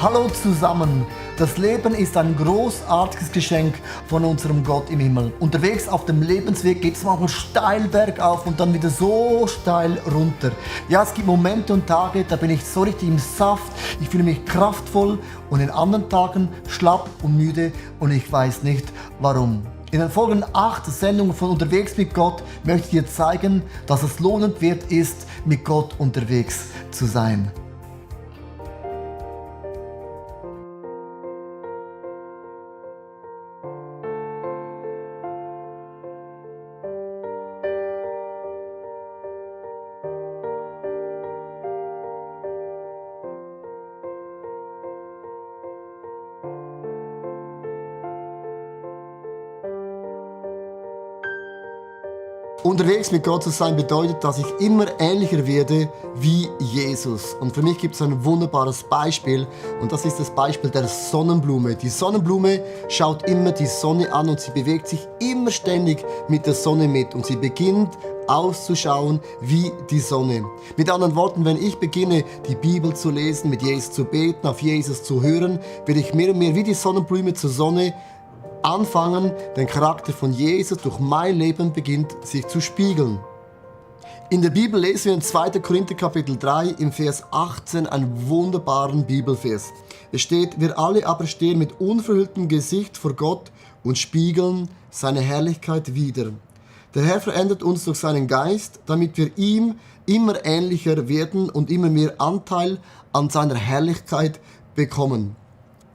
Hallo zusammen! Das Leben ist ein großartiges Geschenk von unserem Gott im Himmel. Unterwegs auf dem Lebensweg geht es manchmal steil bergauf und dann wieder so steil runter. Ja, es gibt Momente und Tage, da bin ich so richtig im Saft, ich fühle mich kraftvoll und in anderen Tagen schlapp und müde und ich weiß nicht warum. In den folgenden 8 Sendungen von Unterwegs mit Gott möchte ich dir zeigen, dass es lohnend wert ist, mit Gott unterwegs zu sein. Unterwegs mit Gott zu sein bedeutet, dass ich immer ähnlicher werde wie Jesus. Und für mich gibt es ein wunderbares Beispiel und das ist das Beispiel der Sonnenblume. Die Sonnenblume schaut immer die Sonne an und sie bewegt sich immer ständig mit der Sonne mit und sie beginnt auszuschauen wie die Sonne. Mit anderen Worten, wenn ich beginne, die Bibel zu lesen, mit Jesus zu beten, auf Jesus zu hören, werde ich mehr und mehr wie die Sonnenblume zur Sonne anfangen, den Charakter von Jesus durch mein Leben beginnt sich zu spiegeln. In der Bibel lesen wir in 2. Korinther Kapitel 3 im Vers 18 einen wunderbaren Bibelvers. Es steht: Wir alle aber stehen mit unverhülltem Gesicht vor Gott und spiegeln seine Herrlichkeit wider. Der Herr verändert uns durch seinen Geist, damit wir ihm immer ähnlicher werden und immer mehr Anteil an seiner Herrlichkeit bekommen.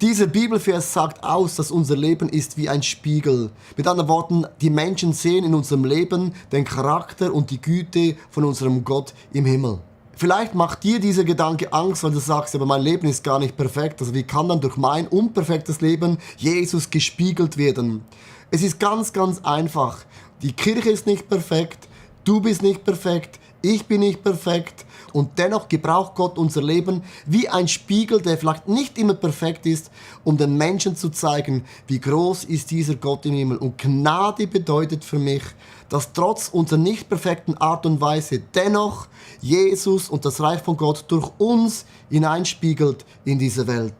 Dieser Bibelvers sagt aus, dass unser Leben ist wie ein Spiegel. Mit anderen Worten, die Menschen sehen in unserem Leben den Charakter und die Güte von unserem Gott im Himmel. Vielleicht macht dir dieser Gedanke Angst, weil du sagst, aber mein Leben ist gar nicht perfekt. Also wie kann dann durch mein unperfektes Leben Jesus gespiegelt werden? Es ist ganz, ganz einfach. Die Kirche ist nicht perfekt, du bist nicht perfekt, ich bin nicht perfekt. Und dennoch gebraucht Gott unser Leben wie ein Spiegel, der vielleicht nicht immer perfekt ist, um den Menschen zu zeigen, wie groß ist dieser Gott im Himmel. Und Gnade bedeutet für mich, dass trotz unserer nicht perfekten Art und Weise dennoch Jesus und das Reich von Gott durch uns hineinspiegelt in diese Welt.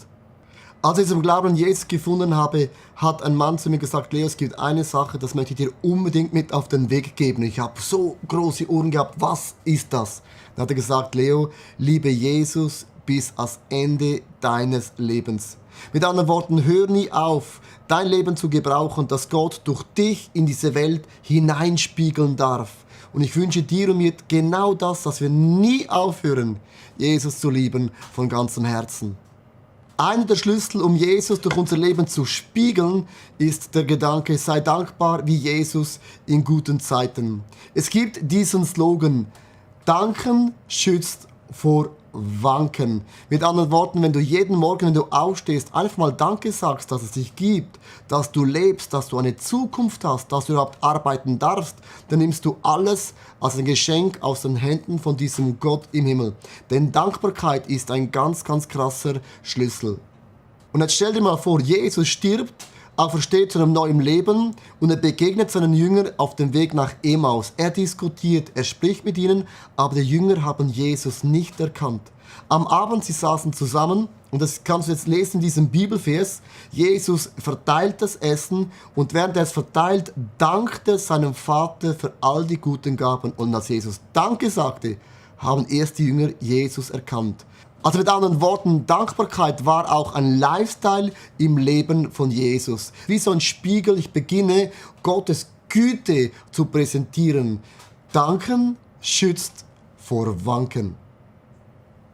Als ich zum Glauben an Jesus gefunden habe, hat ein Mann zu mir gesagt: Leo, es gibt eine Sache, das möchte ich dir unbedingt mit auf den Weg geben. Ich habe so große Ohren gehabt, was ist das? Dann hat er gesagt: Leo, liebe Jesus bis ans Ende deines Lebens. Mit anderen Worten, hör nie auf, dein Leben zu gebrauchen, dass Gott durch dich in diese Welt hineinspiegeln darf. Und ich wünsche dir und mir genau das, dass wir nie aufhören, Jesus zu lieben von ganzem Herzen. Einer der Schlüssel, um Jesus durch unser Leben zu spiegeln, ist der Gedanke: sei dankbar wie Jesus in guten Zeiten. Es gibt diesen Slogan: Danken schützt vor Wanken. Mit anderen Worten, wenn du jeden Morgen, wenn du aufstehst, einfach mal Danke sagst, dass es dich gibt, dass du lebst, dass du eine Zukunft hast, dass du überhaupt arbeiten darfst, dann nimmst du alles als ein Geschenk aus den Händen von diesem Gott im Himmel. Denn Dankbarkeit ist ein ganz, ganz krasser Schlüssel. Und jetzt stell dir mal vor, Jesus stirbt, aufersteht zu einem neuen Leben und er begegnet seinen Jüngern auf dem Weg nach Emmaus. Er diskutiert, er spricht mit ihnen, aber die Jünger haben Jesus nicht erkannt. Am Abend, sie saßen zusammen und das kannst du jetzt lesen in diesem Bibelvers. Jesus verteilt das Essen und während er es verteilt, dankte seinem Vater für all die guten Gaben. Und als Jesus Danke sagte, haben erst die Jünger Jesus erkannt. Also mit anderen Worten, Dankbarkeit war auch ein Lifestyle im Leben von Jesus. Wie so ein Spiegel, ich beginne Gottes Güte zu präsentieren. Danken schützt vor Wanken.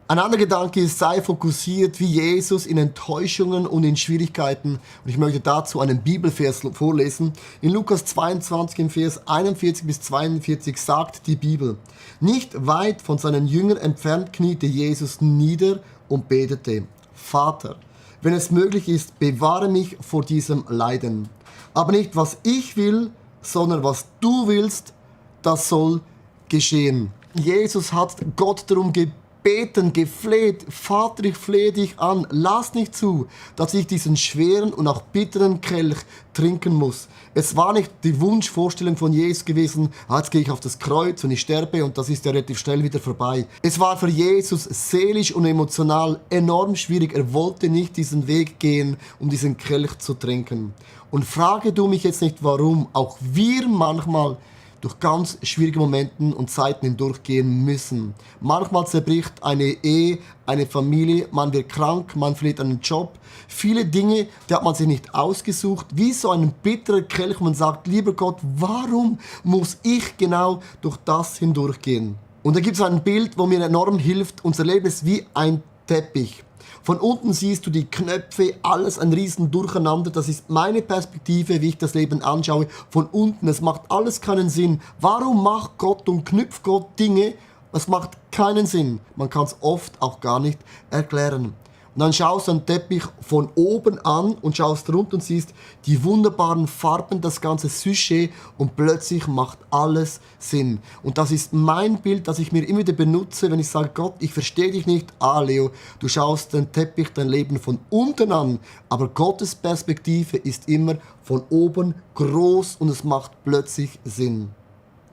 Ein anderer Gedanke ist: sei fokussiert wie Jesus in Enttäuschungen und in Schwierigkeiten. Und ich möchte dazu einen Bibelvers vorlesen. In Lukas 22 im Vers 41 bis 42 sagt die Bibel: Nicht weit von seinen Jüngern entfernt kniete Jesus nieder und betete: Vater, wenn es möglich ist, bewahre mich vor diesem Leiden. Aber nicht was ich will, sondern was du willst, das soll geschehen. Jesus hat Gott darum gebeten, gebeten, gefleht, Vater, ich flehe dich an, lass nicht zu, dass ich diesen schweren und auch bitteren Kelch trinken muss. Es war nicht die Wunschvorstellung von Jesus gewesen, jetzt gehe ich auf das Kreuz und ich sterbe und das ist ja relativ schnell wieder vorbei. Es war für Jesus seelisch und emotional enorm schwierig. Er wollte nicht diesen Weg gehen, um diesen Kelch zu trinken. Und frage du mich jetzt nicht, warum auch wir manchmal durch ganz schwierige Momente und Zeiten hindurchgehen müssen. Manchmal zerbricht eine Ehe, eine Familie, man wird krank, man verliert einen Job. Viele Dinge, die hat man sich nicht ausgesucht. Wie so ein bitterer Kelch, man sagt, lieber Gott, warum muss ich genau durch das hindurchgehen? Und da gibt es ein Bild, wo mir enorm hilft. Unser Leben ist wie ein Teppich. Von unten siehst du die Knöpfe, alles ein riesen Durcheinander. Das ist meine Perspektive, wie ich das Leben anschaue. Von unten, es macht alles keinen Sinn. Warum macht Gott und knüpft Gott Dinge? Es macht keinen Sinn. Man kann es oft auch gar nicht erklären. Und dann schaust du einen Teppich von oben an und schaust runter und siehst die wunderbaren Farben, das ganze Sujet und plötzlich macht alles Sinn. Und das ist mein Bild, das ich mir immer wieder benutze, wenn ich sage, Gott, ich verstehe dich nicht. Leo, du schaust den Teppich, dein Leben von unten an, aber Gottes Perspektive ist immer von oben groß und es macht plötzlich Sinn.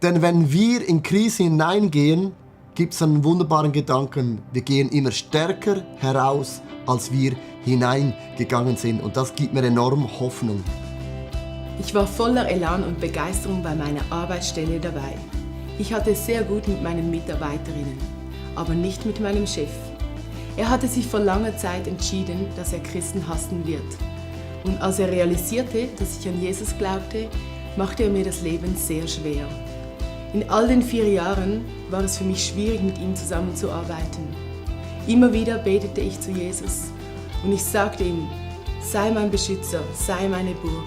Denn wenn wir in Krise hineingehen, gibt es einen wunderbaren Gedanken. Wir gehen immer stärker heraus, als wir hineingegangen sind. Und das gibt mir enorm Hoffnung. Ich war voller Elan und Begeisterung bei meiner Arbeitsstelle dabei. Ich hatte es sehr gut mit meinen Mitarbeiterinnen, aber nicht mit meinem Chef. Er hatte sich vor langer Zeit entschieden, dass er Christen hassen wird. Und als er realisierte, dass ich an Jesus glaubte, machte er mir das Leben sehr schwer. In all den 4 Jahren war es für mich schwierig, mit ihm zusammenzuarbeiten. Immer wieder betete ich zu Jesus und ich sagte ihm, sei mein Beschützer, sei meine Burg.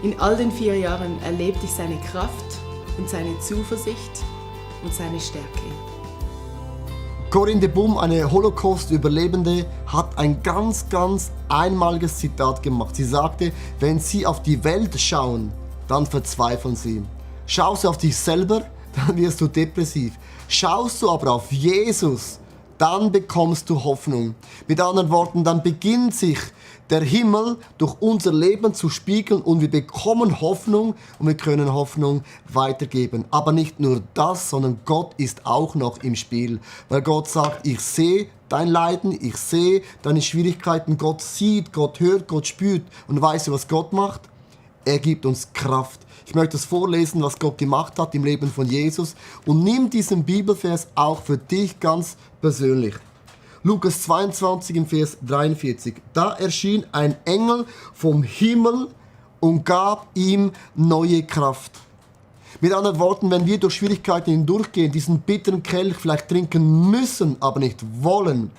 In all den 4 Jahren erlebte ich seine Kraft und seine Zuversicht und seine Stärke. Corinne de Buhm, eine Holocaust-Überlebende, hat ein ganz einmaliges Zitat gemacht. Sie sagte, wenn Sie auf die Welt schauen, dann verzweifeln Sie. Schaust du auf dich selber, dann wirst du depressiv. Schaust du aber auf Jesus, dann bekommst du Hoffnung. Mit anderen Worten, dann beginnt sich der Himmel durch unser Leben zu spiegeln und wir bekommen Hoffnung und wir können Hoffnung weitergeben. Aber nicht nur das, sondern Gott ist auch noch im Spiel. Weil Gott sagt, ich sehe dein Leiden, ich sehe deine Schwierigkeiten. Gott sieht, Gott hört, Gott spürt. Und weißt du, was Gott macht? Er gibt uns Kraft. Ich möchte es vorlesen, was Gott gemacht hat im Leben von Jesus und nimm diesen Bibelvers auch für dich ganz persönlich. Lukas 22 im Vers 43. Da erschien ein Engel vom Himmel und gab ihm neue Kraft. Mit anderen Worten, wenn wir durch Schwierigkeiten hindurchgehen, diesen bitteren Kelch vielleicht trinken müssen, aber nicht wollen,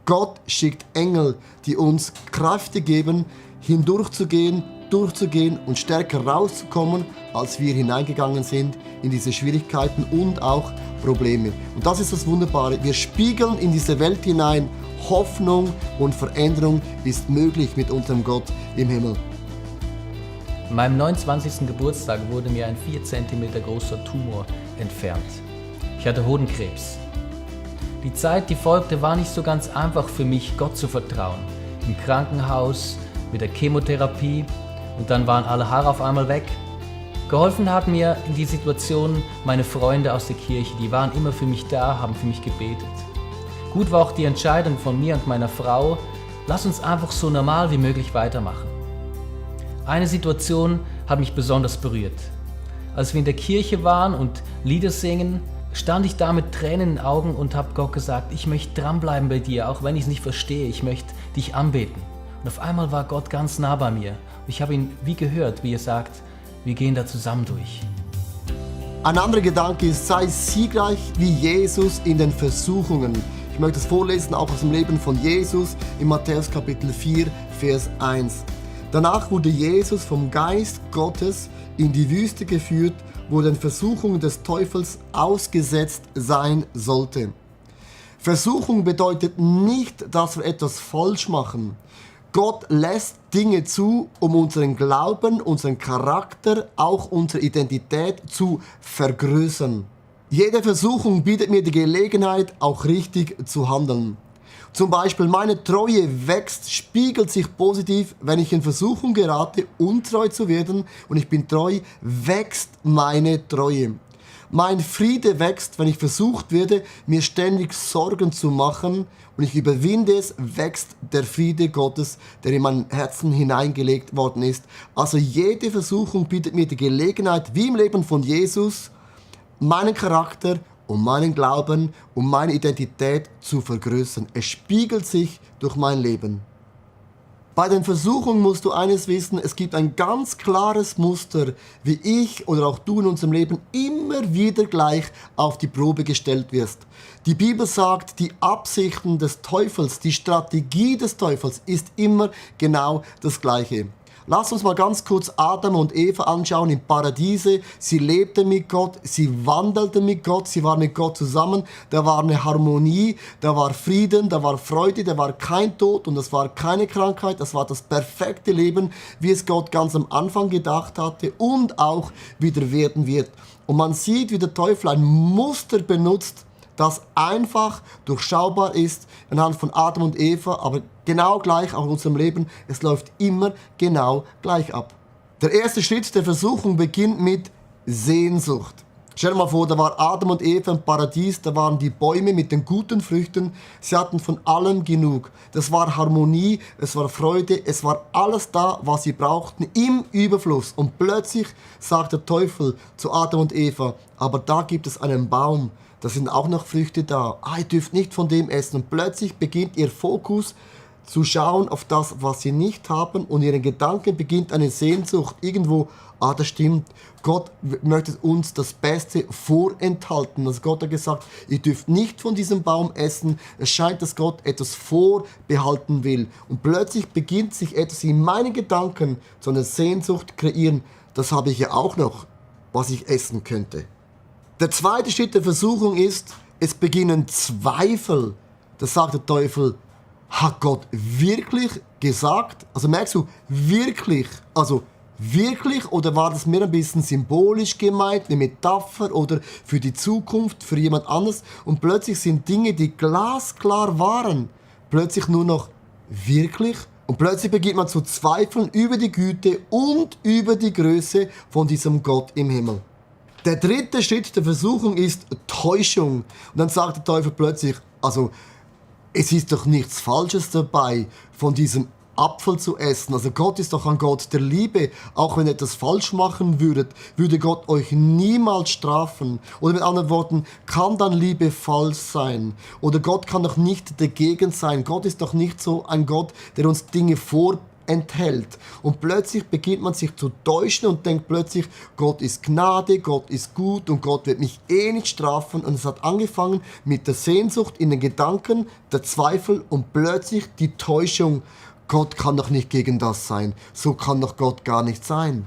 Gott schickt Engel, die uns Kräfte geben, hindurchzugehen, durchzugehen und stärker rauszukommen, als wir hineingegangen sind in diese Schwierigkeiten und auch Probleme. Und das ist das Wunderbare. Wir spiegeln in diese Welt hinein Hoffnung und Veränderung ist möglich mit unserem Gott im Himmel. An meinem 29. Geburtstag wurde mir ein 4 cm großer Tumor entfernt. Ich hatte Hodenkrebs. Die Zeit, die folgte, war nicht so ganz einfach für mich, Gott zu vertrauen. Im Krankenhaus, mit der Chemotherapie und dann waren alle Haare auf einmal weg. Geholfen hat mir in die Situation meine Freunde aus der Kirche, die waren immer für mich da, haben für mich gebetet. Gut war auch die Entscheidung von mir und meiner Frau, lass uns einfach so normal wie möglich weitermachen. Eine Situation hat mich besonders berührt. Als wir in der Kirche waren und Lieder singen, stand ich da mit Tränen in den Augen und habe Gott gesagt, ich möchte dranbleiben bei dir, auch wenn ich es nicht verstehe, ich möchte dich anbeten. Und auf einmal war Gott ganz nah bei mir. Ich habe ihn wie gehört, wie er sagt, wir gehen da zusammen durch. Ein anderer Gedanke ist, sei siegreich wie Jesus in den Versuchungen. Ich möchte es vorlesen, auch aus dem Leben von Jesus in Matthäus Kapitel 4, Vers 1. Danach wurde Jesus vom Geist Gottes in die Wüste geführt, wo den Versuchungen des Teufels ausgesetzt sein sollte. Versuchung bedeutet nicht, dass wir etwas falsch machen. Gott lässt Dinge zu, um unseren Glauben, unseren Charakter, auch unsere Identität zu vergrößern. Jede Versuchung bietet mir die Gelegenheit, auch richtig zu handeln. Zum Beispiel meine Treue wächst, spiegelt sich positiv, wenn ich in Versuchung gerate, untreu zu werden und ich bin treu, wächst meine Treue. Mein Friede wächst, wenn ich versucht werde, mir ständig Sorgen zu machen und ich überwinde es, wächst der Friede Gottes, der in mein Herzen hineingelegt worden ist. Also jede Versuchung bietet mir die Gelegenheit, wie im Leben von Jesus, meinen Charakter und meinen Glauben und meine Identität zu vergrößern. Es spiegelt sich durch mein Leben. Bei den Versuchungen musst du eines wissen, es gibt ein ganz klares Muster, wie ich oder auch du in unserem Leben immer wieder gleich auf die Probe gestellt wirst. Die Bibel sagt, die Absichten des Teufels, die Strategie des Teufels ist immer genau das Gleiche. Lass uns mal ganz kurz Adam und Eva anschauen im Paradiese. Sie lebten mit Gott, sie wandelten mit Gott, sie waren mit Gott zusammen. Da war eine Harmonie, da war Frieden, da war Freude, da war kein Tod und das war keine Krankheit. Das war das perfekte Leben, wie es Gott ganz am Anfang gedacht hatte und auch wieder werden wird. Und man sieht, wie der Teufel ein Muster benutzt, das einfach durchschaubar ist anhand von Adam und Eva, aber genau gleich auch in unserem Leben. Es läuft immer genau gleich ab. Der erste Schritt der Versuchung beginnt mit Sehnsucht. Stell dir mal vor, da war Adam und Eva im Paradies, da waren die Bäume mit den guten Früchten, sie hatten von allem genug. Das war Harmonie, es war Freude, es war alles da, was sie brauchten, im Überfluss. Und plötzlich sagt der Teufel zu Adam und Eva, aber da gibt es einen Baum, da sind auch noch Früchte da. Ihr dürft nicht von dem essen. Und plötzlich beginnt ihr Fokus zu schauen auf das, was sie nicht haben. Und ihren Gedanken beginnt eine Sehnsucht. Irgendwo, das stimmt. Gott möchte uns das Beste vorenthalten. Also Gott hat gesagt, ihr dürft nicht von diesem Baum essen. Es scheint, dass Gott etwas vorbehalten will. Und plötzlich beginnt sich etwas in meinen Gedanken zu einer Sehnsucht kreieren. Das habe ich ja auch noch, was ich essen könnte. Der zweite Schritt der Versuchung ist, es beginnen Zweifel. Da sagt der Teufel, hat Gott wirklich gesagt? Also merkst du, wirklich? Also wirklich? Oder war das mehr ein bisschen symbolisch gemeint, eine Metapher oder für die Zukunft, für jemand anderes? Und plötzlich sind Dinge, die glasklar waren, plötzlich nur noch wirklich? Und plötzlich beginnt man zu zweifeln über die Güte und über die Größe von diesem Gott im Himmel. Der dritte Schritt der Versuchung ist Täuschung. Und dann sagt der Teufel plötzlich, also es ist doch nichts Falsches dabei, von diesem Apfel zu essen. Also Gott ist doch ein Gott der Liebe. Auch wenn ihr etwas falsch machen würdet, würde Gott euch niemals strafen. Oder mit anderen Worten, kann dann Liebe falsch sein? Oder Gott kann doch nicht dagegen sein. Gott ist doch nicht so ein Gott, der uns Dinge enthält. Und plötzlich beginnt man sich zu täuschen und denkt plötzlich, Gott ist Gnade, Gott ist gut und Gott wird mich nicht strafen. Und es hat angefangen mit der Sehnsucht in den Gedanken, der Zweifel und plötzlich die Täuschung. Gott kann doch nicht gegen das sein. So kann doch Gott gar nicht sein.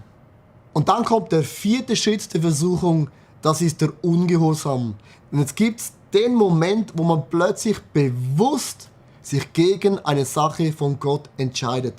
Und dann kommt der vierte Schritt der Versuchung, das ist der Ungehorsam. Und jetzt gibt es den Moment, wo man plötzlich bewusst sich gegen eine Sache von Gott entscheidet.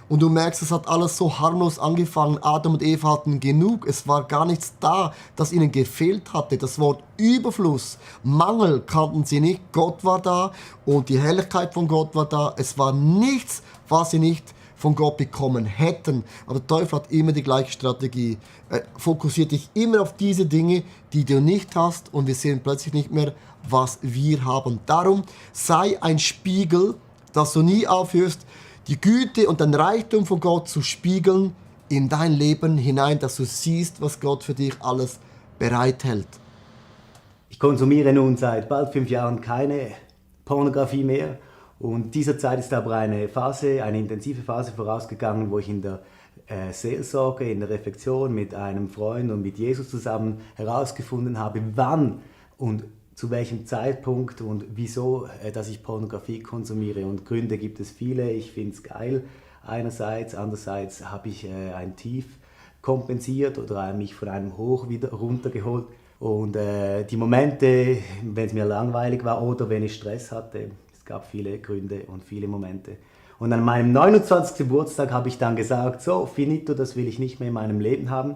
Und du merkst, es hat alles so harmlos angefangen. Adam und Eva hatten genug. Es war gar nichts da, das ihnen gefehlt hatte. Das Wort Überfluss, Mangel kannten sie nicht. Gott war da und die Herrlichkeit von Gott war da. Es war nichts, was sie nicht von Gott bekommen hätten. Aber der Teufel hat immer die gleiche Strategie. Er fokussiert dich immer auf diese Dinge, die du nicht hast. Und wir sehen plötzlich nicht mehr, was wir haben. Darum sei ein Spiegel, dass du nie aufhörst, die Güte und den Reichtum von Gott zu spiegeln in dein Leben hinein, dass du siehst, was Gott für dich alles bereithält. Ich konsumiere nun seit bald 5 Jahren keine Pornografie mehr. Und dieser Zeit ist aber eine intensive Phase vorausgegangen, wo ich in der Seelsorge, in der Reflexion mit einem Freund und mit Jesus zusammen herausgefunden habe, wann und zu welchem Zeitpunkt und wieso, dass ich Pornografie konsumiere. Und Gründe gibt es viele. Ich finde es geil einerseits, andererseits habe ich ein Tief kompensiert oder mich von einem Hoch wieder runtergeholt. Und die Momente, wenn es mir langweilig war oder wenn ich Stress hatte, es gab viele Gründe und viele Momente. Und an meinem 29. Geburtstag habe ich dann gesagt, so, finito, das will ich nicht mehr in meinem Leben haben.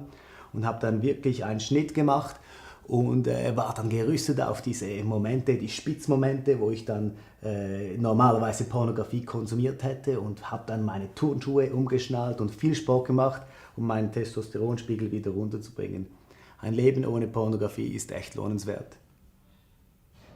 Und habe dann wirklich einen Schnitt gemacht und war dann gerüstet auf diese Momente, die Spitzmomente, wo ich dann normalerweise Pornografie konsumiert hätte, und habe dann meine Turnschuhe umgeschnallt und viel Sport gemacht, um meinen Testosteronspiegel wieder runterzubringen. Ein Leben ohne Pornografie ist echt lohnenswert.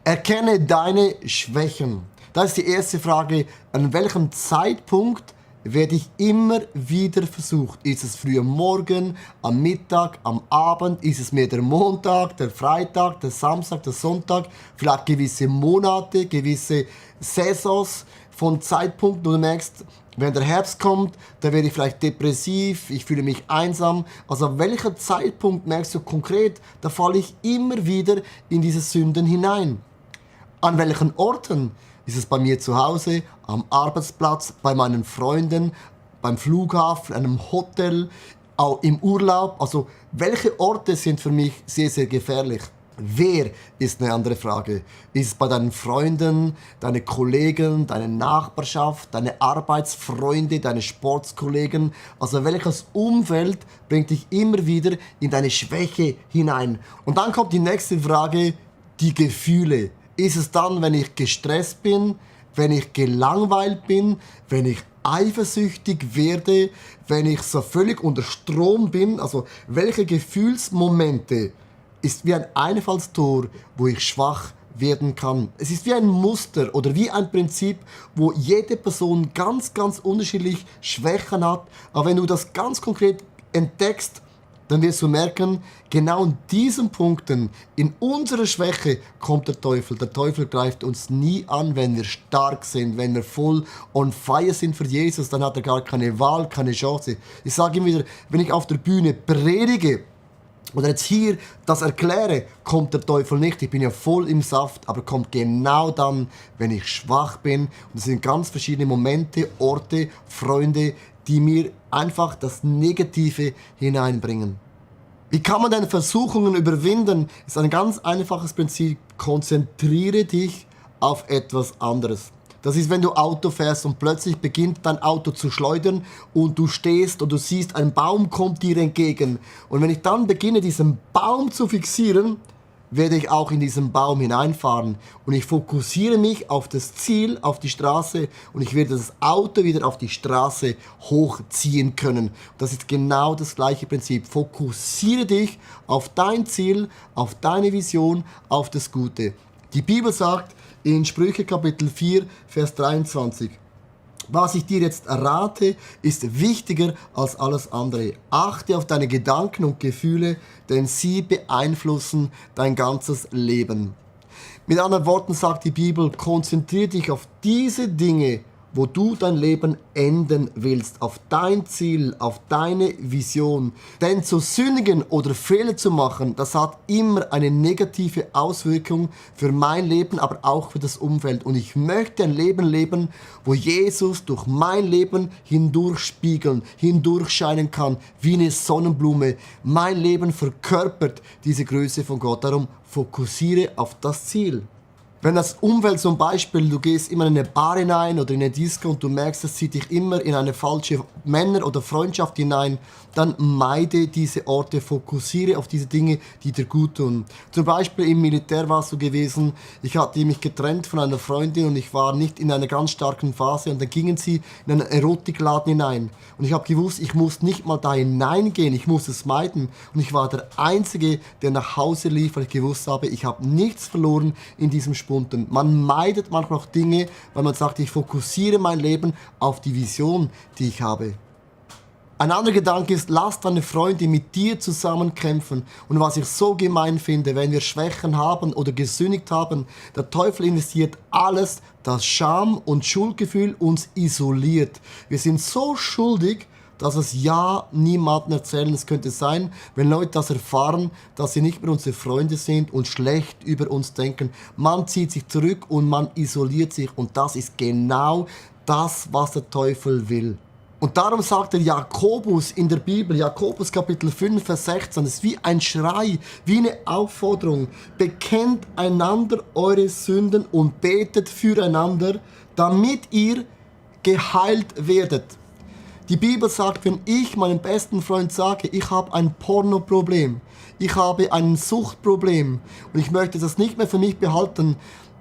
Erkenne deine Schwächen. Das ist die erste Frage. An welchem Zeitpunkt werde ich immer wieder versucht? Ist es früh am Morgen, am Mittag, am Abend? Ist es mehr der Montag, der Freitag, der Samstag, der Sonntag? Vielleicht gewisse Monate, gewisse Saisons von Zeitpunkten, wo du merkst, wenn der Herbst kommt, dann werde ich vielleicht depressiv, ich fühle mich einsam. Also an welcher Zeitpunkt merkst du konkret, da falle ich immer wieder in diese Sünden hinein? An welchen Orten? Ist es bei mir zu Hause, am Arbeitsplatz, bei meinen Freunden, beim Flughafen, einem Hotel, auch im Urlaub? Also welche Orte sind für mich sehr, sehr gefährlich? Wer ist eine andere Frage. Ist es bei deinen Freunden, deine Kollegen, deine Nachbarschaft, deine Arbeitsfreunde, deine Sportskollegen? Also welches Umfeld bringt dich immer wieder in deine Schwäche hinein? Und dann kommt die nächste Frage, die Gefühle. Ist es dann, wenn ich gestresst bin, wenn ich gelangweilt bin, wenn ich eifersüchtig werde, wenn ich so völlig unter Strom bin? Also welche Gefühlsmomente ist wie ein Einfallstor, wo ich schwach werden kann? Es ist wie ein Muster oder wie ein Prinzip, wo jede Person ganz, ganz unterschiedlich Schwächen hat. Aber wenn du das ganz konkret entdeckst, dann wirst du merken, genau in diesen Punkten, in unserer Schwäche kommt der Teufel. Der Teufel greift uns nie an, wenn wir stark sind, wenn wir voll on fire sind für Jesus, dann hat er gar keine Wahl, keine Chance. Ich sage immer wieder, wenn ich auf der Bühne predige oder jetzt hier das erkläre, kommt der Teufel nicht. Ich bin ja voll im Saft, aber kommt genau dann, wenn ich schwach bin. Und es sind ganz verschiedene Momente, Orte, Freunde, die mir einfach das Negative hineinbringen. Wie kann man denn Versuchungen überwinden? Das ist ein ganz einfaches Prinzip. Konzentriere dich auf etwas anderes. Das ist, wenn du Auto fährst und plötzlich beginnt dein Auto zu schleudern und du stehst und du siehst, ein Baum kommt dir entgegen. Und wenn ich dann beginne, diesen Baum zu fixieren, werde ich auch in diesen Baum hineinfahren. Und ich fokussiere mich auf das Ziel, auf die Straße, und ich werde das Auto wieder auf die Straße hochziehen können. Das ist genau das gleiche Prinzip. Fokussiere dich auf dein Ziel, auf deine Vision, auf das Gute. Die Bibel sagt in Sprüche Kapitel 4, Vers 23, was ich dir jetzt rate, ist wichtiger als alles andere. Achte auf deine Gedanken und Gefühle, denn sie beeinflussen dein ganzes Leben. Mit anderen Worten sagt die Bibel, konzentriere dich auf diese Dinge, wo du dein Leben enden willst, auf dein Ziel, auf deine Vision. Denn zu sündigen oder Fehler zu machen, das hat immer eine negative Auswirkung für mein Leben, aber auch für das Umfeld. Und ich möchte ein Leben leben, wo Jesus durch mein Leben hindurchspiegeln, hindurchscheinen kann, wie eine Sonnenblume. Mein Leben verkörpert diese Größe von Gott. Darum fokussiere auf das Ziel. Wenn das Umfeld zum Beispiel, du gehst immer in eine Bar hinein oder in eine Disco und du merkst, es zieht dich immer in eine falsche Männer- oder Freundschaft hinein, dann meide diese Orte, fokussiere auf diese Dinge, die dir gut tun. Zum Beispiel im Militär war es so gewesen, ich hatte mich getrennt von einer Freundin und ich war nicht in einer ganz starken Phase, und dann gingen sie in einen Erotikladen hinein. Und ich habe gewusst, ich muss nicht mal da hineingehen, ich muss es meiden. Und ich war der Einzige, der nach Hause lief, weil ich gewusst habe, ich habe nichts verloren in diesem Spunten. Man meidet manchmal auch Dinge, weil man sagt, ich fokussiere mein Leben auf die Vision, die ich habe. Ein anderer Gedanke ist, lass deine Freunde mit dir zusammen kämpfen. Und was ich so gemein finde, wenn wir Schwächen haben oder gesündigt haben, der Teufel investiert alles, das Scham- und Schuldgefühl uns isoliert. Wir sind so schuldig, dass es ja niemandem erzählen. Es könnte sein, wenn Leute das erfahren, dass sie nicht mehr unsere Freunde sind und schlecht über uns denken. Man zieht sich zurück und man isoliert sich. Und das ist genau das, was der Teufel will. Und darum sagt der Jakobus in der Bibel, Jakobus Kapitel 5, Vers 16, es ist wie ein Schrei, wie eine Aufforderung. Bekennt einander eure Sünden und betet füreinander, damit ihr geheilt werdet. Die Bibel sagt, wenn ich meinem besten Freund sage, ich habe ein Pornoproblem, ich habe ein Suchtproblem und ich möchte das nicht mehr für mich behalten,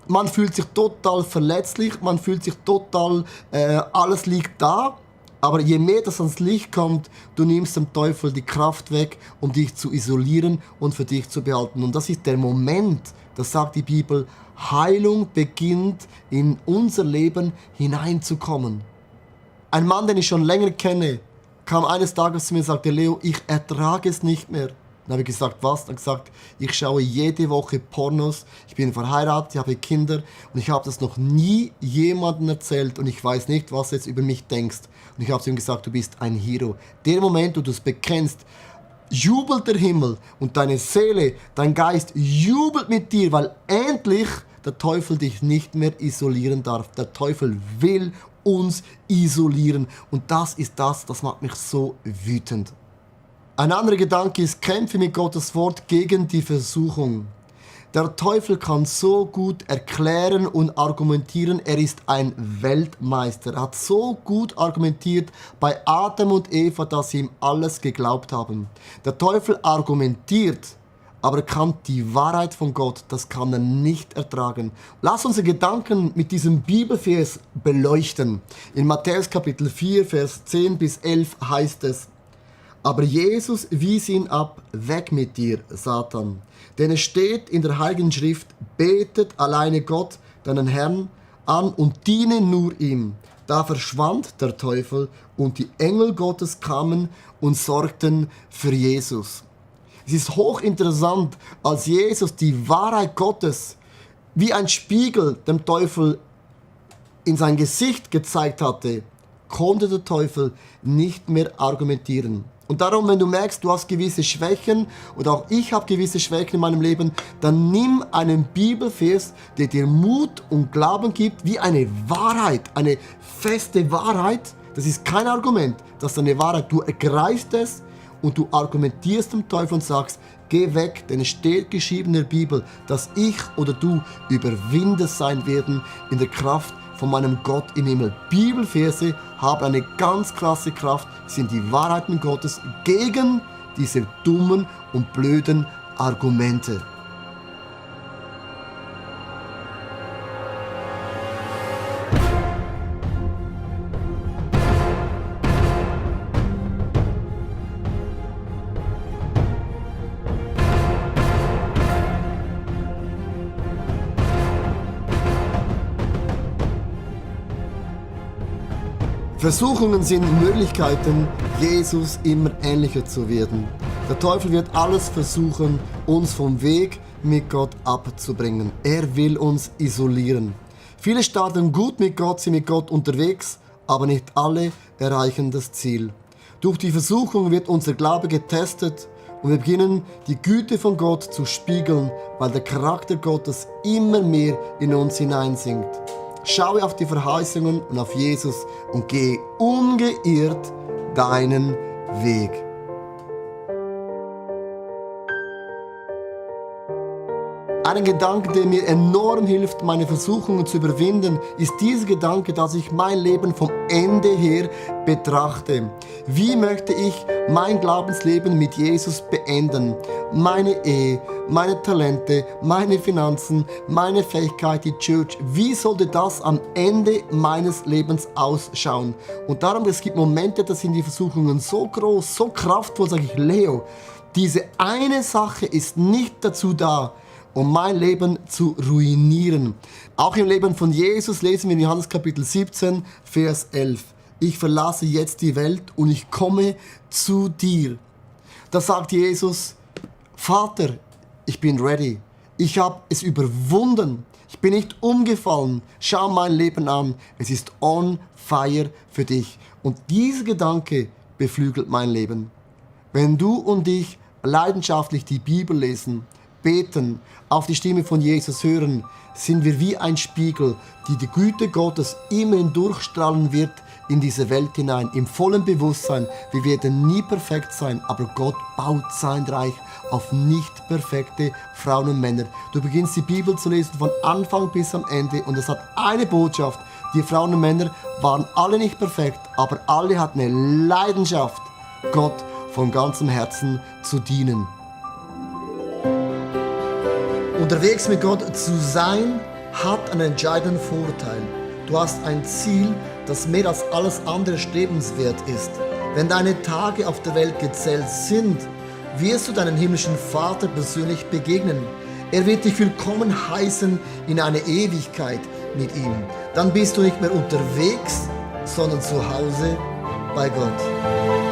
man fühlt sich total verletzlich, man fühlt sich total, alles liegt da. Aber je mehr das ans Licht kommt, du nimmst dem Teufel die Kraft weg, um dich zu isolieren und für dich zu behalten. Und das ist der Moment, das sagt die Bibel, Heilung beginnt in unser Leben hineinzukommen. Ein Mann, den ich schon länger kenne, kam eines Tages zu mir und sagte, Leo, ich ertrage es nicht mehr. Dann habe ich gesagt, was? Dann habe ich gesagt, ich schaue jede Woche Pornos, ich bin verheiratet, ich habe Kinder und ich habe das noch nie jemandem erzählt und ich weiß nicht, was du jetzt über mich denkst. Und ich habe zu ihm gesagt, du bist ein Hero. Der Moment, wo du es bekennst, jubelt der Himmel und deine Seele, dein Geist jubelt mit dir, weil endlich der Teufel dich nicht mehr isolieren darf. Der Teufel will uns isolieren und das ist das macht mich so wütend. Ein anderer Gedanke ist, kämpfe mit Gottes Wort gegen die Versuchung. Der Teufel kann so gut erklären und argumentieren, er ist ein Weltmeister. Er hat so gut argumentiert bei Adam und Eva, dass sie ihm alles geglaubt haben. Der Teufel argumentiert, aber er kann die Wahrheit von Gott, das kann er nicht ertragen. Lass unsere Gedanken mit diesem Bibelvers beleuchten. In Matthäus Kapitel 4, Vers 10 bis 11 heißt es, aber Jesus wies ihn ab, weg mit dir, Satan. Denn es steht in der Heiligen Schrift, betet alleine Gott, deinen Herrn, an und diene nur ihm. Da verschwand der Teufel und die Engel Gottes kamen und sorgten für Jesus. Es ist hochinteressant, als Jesus die Wahrheit Gottes wie ein Spiegel dem Teufel in sein Gesicht gezeigt hatte, konnte der Teufel nicht mehr argumentieren. Und darum, wenn du merkst, du hast gewisse Schwächen und auch ich habe gewisse Schwächen in meinem Leben, dann nimm einen Bibelvers, der dir Mut und Glauben gibt, wie eine Wahrheit, eine feste Wahrheit. Das ist kein Argument, das ist eine Wahrheit. Du ergreifst es und du argumentierst dem Teufel und sagst, geh weg, denn es steht geschrieben in der Bibel, dass ich oder du Überwinder sein werden in der Kraft von meinem Gott im Himmel. Bibelverse haben eine ganz krasse Kraft, sind die Wahrheiten Gottes gegen diese dummen und blöden Argumente. Versuchungen sind Möglichkeiten, Jesus immer ähnlicher zu werden. Der Teufel wird alles versuchen, uns vom Weg mit Gott abzubringen. Er will uns isolieren. Viele starten gut mit Gott, sind mit Gott unterwegs, aber nicht alle erreichen das Ziel. Durch die Versuchung wird unser Glaube getestet und wir beginnen, die Güte von Gott zu spiegeln, weil der Charakter Gottes immer mehr in uns hineinsinkt. Schaue auf die Verheißungen und auf Jesus und gehe ungeirrt deinen Weg. Ein Gedanke, der mir enorm hilft, meine Versuchungen zu überwinden, ist dieser Gedanke, dass ich mein Leben vom Ende her betrachte. Wie möchte ich mein Glaubensleben mit Jesus beenden? Meine Ehe, meine Talente, meine Finanzen, meine Fähigkeit, die Church. Wie sollte das am Ende meines Lebens ausschauen? Und darum, es gibt Momente, da sind die Versuchungen so groß, so kraftvoll, sage ich, Leo, diese eine Sache ist nicht dazu da, um mein Leben zu ruinieren. Auch im Leben von Jesus lesen wir in Johannes Kapitel 17, Vers 11. Ich verlasse jetzt die Welt und ich komme zu dir. Da sagt Jesus, Vater, ich bin ready. Ich habe es überwunden. Ich bin nicht umgefallen. Schau mein Leben an. Es ist on fire für dich. Und dieser Gedanke beflügelt mein Leben. Wenn du und ich leidenschaftlich die Bibel lesen, beten, auf die Stimme von Jesus hören, sind wir wie ein Spiegel, die Güte Gottes immer durchstrahlen wird in diese Welt hinein, im vollen Bewusstsein. Wir werden nie perfekt sein, aber Gott baut sein Reich auf nicht perfekte Frauen und Männer. Du beginnst die Bibel zu lesen von Anfang bis am Ende und es hat eine Botschaft, Die Frauen und Männer waren alle nicht perfekt, aber alle hatten eine Leidenschaft, Gott von ganzem Herzen zu dienen. Unterwegs mit Gott zu sein, hat einen entscheidenden Vorteil. Du hast ein Ziel, das mehr als alles andere strebenswert ist. Wenn deine Tage auf der Welt gezählt sind, wirst du deinen himmlischen Vater persönlich begegnen. Er wird dich willkommen heißen in eine Ewigkeit mit ihm. Dann bist du nicht mehr unterwegs, sondern zu Hause bei Gott.